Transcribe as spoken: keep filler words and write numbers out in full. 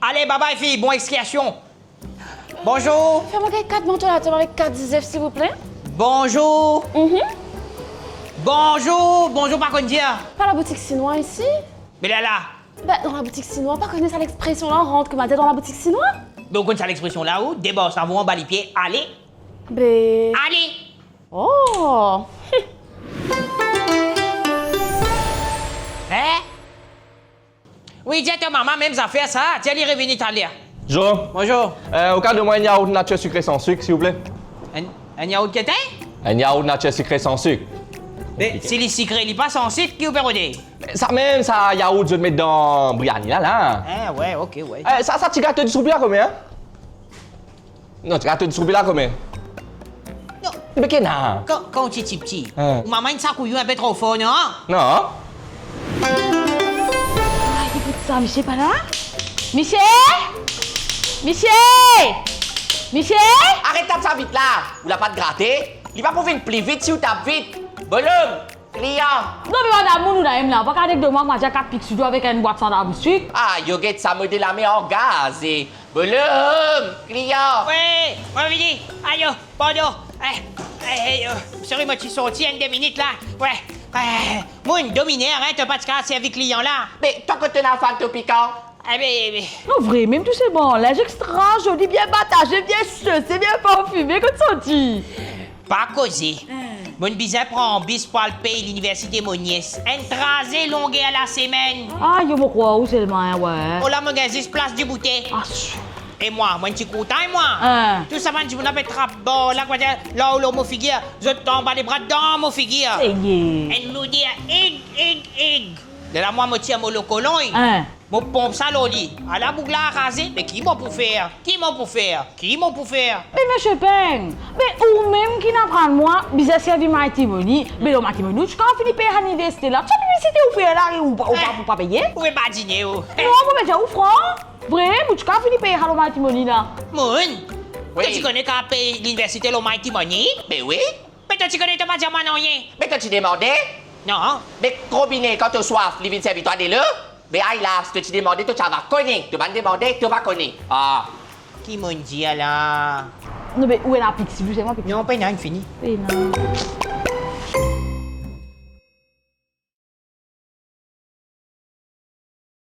Ale, babay fi, bon exkirsion. Bonzour. Fer mwa gagn kat manto latom avek kat zizef, silvouple. Bonzour. Mhm. Bonzour, bonzour, pa konn dir. Pa laboutik sinwa isi? Me la la. Be, dan laboutik sinwa, pa konn sa lexpresion la, rant kouma dir dan laboutik sinwa? Be, ou konn sa lexpresion la, ou, debar savon, anba lipie, ale. Be. Ale. Oh. Hein? Wi, dir to mama mem zafer sa, dir li revini taler. Bonzour. Bonzour. Euh, ou kapav donn mwa enn yaourt natir sikre san sik, silvouple? Enn, enn yaourt ki ete? Enn yaourt natir sikre san sik. Be, si li sikre, li pa san sik, ki ou pe rode? Samem sa yaourt zot met dan briani la, la. Ah, we, ok, we. Eh, sa, sa ti gato dis roupi la komie, hein? Non, ti gato dis roupi la komie? Non. Be ki ena? Kan, kan ou ti tipti, hein, ou mama inn sak ou inpe tro for, non? Non. Ay, ekout sa, misie pa la? Misie? Misie? Misie? Aret tap sa vit la! Ou la pa grate? Li pa pou vinn pli vit si ou tap vit. Bolom! Klian! Non, me bann damoun, ou la mem la, pa kapav donn mwa, mwa dir kat pik sidro avek enn bwat sandwich. Ah, yo get sa mo de lame an gaze. Bolom! Klian! We, mo vini. Ayo, pardon. Eh, eh, eh, euh, sorry, mo ti sorti enn de minit la. We, eh, mo'nn dominer, hein, to pa ti kapav servi klian la. Me to kot to ena fann to pikan? Eh be, eh be. Non, vremem, tou se bon. Linz extra zoli, bien bataze, bien sese, bien parfime, kot sorti? Pa koze. Hmm. Mo'nn bizin pran bis pou al pey liniversite mo nies. Enn traze longer lasemenn. Ayo, mo krwar ou selman, hein, we. Oh la, mo gagn zis plas diboute. Ah, si. E mwa, mo'nn ti kontan, e mwa. Hein. Tou sa bann dimoun la pe trap bar la, kouma dir, lor, lor mo figir, zot anba lebra dan mo figir. Seye. Enn loder ig, ig, ig. Lerla mwa mo tir mo lokolon, hein. Mo ponp sa lor li. Ala boug la raze, me ki mo pou fer? Ki mo pou fer? Ki mo pou fer? Be misie Peng, be ou mem ki'nn aprann mwa bizin servi Mighty Money, be lor Mighty Money ou ti kapav fini pey sa liniversite la. Sa piblisite ou fer la, ou pa, ou pa, eh, ou pa peye? Ou pe badine ou. Non, mo pe dir ou fran. Vre, ou ti kapav fini pey sa lor Mighty Money la. Mo'nn? Wi. To ti kone kapav pey liniversite lor Mighty Money? Be wi. Me to ti kone, to pa dir mwa nanye. Me to ti demande? Non. Me robine, kan to swaf, li vinn servi twa delo? Me ay la, si to ti demande, to ti ava kone. To pa'nn demande, to pa kone. Ah. Ki mo'nn dir la? Non, me ou ena pik, silvouple, mo pik. Non, pena, inn fini. Pena.